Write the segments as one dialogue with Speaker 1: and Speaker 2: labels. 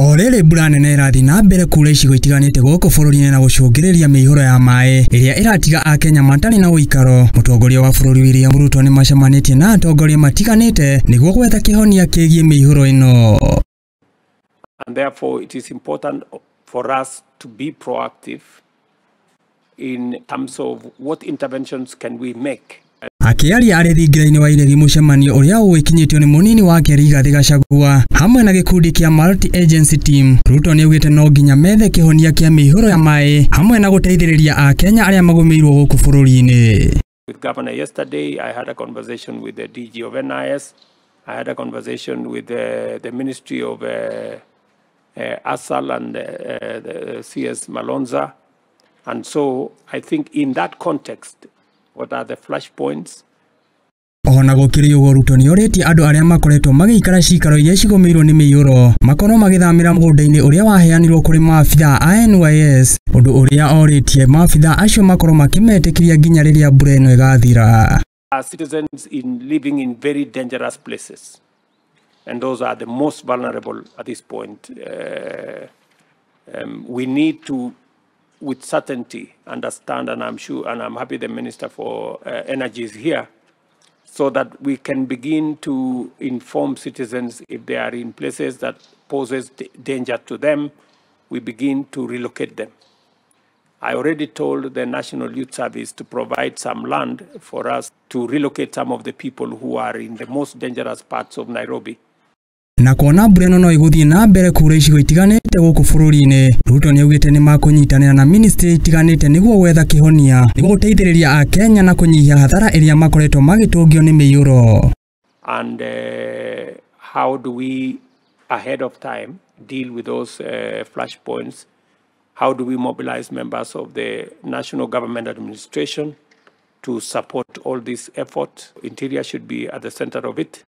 Speaker 1: O rĩrĩ mbura nene ĩrathiĩ na mbere kuura icigo itiganĩte gũkũ bũrũri-inĩ na gũcũngĩrĩria mĩihũro ya maĩ ĩrĩa ĩratiga akenya matarĩ na ũikaro. Mũtongoria wa bũrũri William Ruto nĩ macemanĩtie na atongoria matiganĩte nĩguo gwetha kĩhonia kĩgiĩ mĩihũro ĩno.
Speaker 2: And therefore it is important for us to be proactive in terms of what interventions can we make.
Speaker 1: Akĩaria arĩ thingira-inĩ wa iregi mũcemanio ũrĩa ũgĩkinyĩtio nĩ mũnini wake Rigathĩ Gachagua hamwe na gĩkundi kĩa Multi Agency Team, Ruto nĩaugĩte no nginya methe kĩhonia kĩa mĩihũro ya maĩ hamwe na gũteithĩrĩria akenya arĩa magũmĩirwo gũkũ bũrũri-inĩ.
Speaker 2: With Governor yesterday, I had a conversation with the DG of NIS. I had a conversation with the Ministry of ASAL and the CS Malonza. And so I think in that context, what are the flashpoints?
Speaker 1: Ona gũkĩrĩ ũguo, Ruto nĩorĩtie andũ arĩa makoretwo magĩikara cikaro iria cigũmĩirwo nĩ mĩiyũro makorwo magĩthamĩra mũgũnda-inĩ ũrĩa waheanirwo kũrĩ maabithaa a NYS, ũndũ ũrĩa orĩtie maabithaa acio makorwo makĩmetĩkĩria nginya rĩrĩa mbura ĩno ĩgathira.
Speaker 2: Are citizens in living in very dangerous places, and those are the most vulnerable at this point. We need to, with certainty, understand, and I'm sure, and I'm happy the Minister for Energy is here, so that we can begin to inform citizens if they are in places that poses danger to them, we begin to relocate them. I already told the National Youth Service to provide some land for us to relocate some of the people who are in the most dangerous parts of Nairobi.
Speaker 1: Na kuona mbura ĩno no ĩgũthiĩ na mbere kuura icigo itiganĩte gũkũ bũrũri-inĩ, Ruto nĩaugĩte nĩ makũnyitanĩra na ministry itiganĩte nĩguo gwetha kĩhonia nĩguo gũteithĩrĩria akenya na kũnyihia hathara ĩrĩa makoretwo magĩtũngio nĩ mĩiyũro.
Speaker 2: And how do we, ahead of time, deal with those flashpoints? How do we mobilize members of the national government administration to support all this effort? Interior should be at the center of it.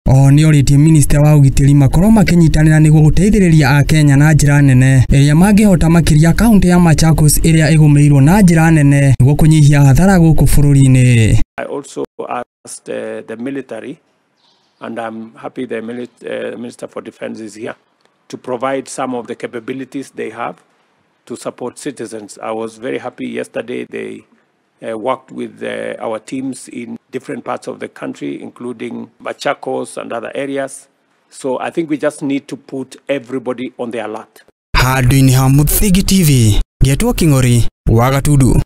Speaker 1: Oho nĩorĩtie minista wa ũgitĩri makorwo makĩnyitanĩra nĩguo gũteithĩrĩria akenya na njĩra nene ĩrĩa mangĩhota makĩria kaunti ya Machakos ĩrĩa ĩgũmĩirwo na njĩra nene nĩguo kũnyihia hathara gũkũ bũrũri-inĩ.
Speaker 2: I also asked the military, and I'm happy the Minister for Defense is here, to provide some of the capabilities they have to support citizens. I was very happy yesterday they worked with our teams in different parts of the country, including Machakos and other areas. So I think we just need to put everybody on the alert.
Speaker 1: Handũ-inĩ ha Mũthingi TV, ngetwo Kĩng'ori wa Gatundu.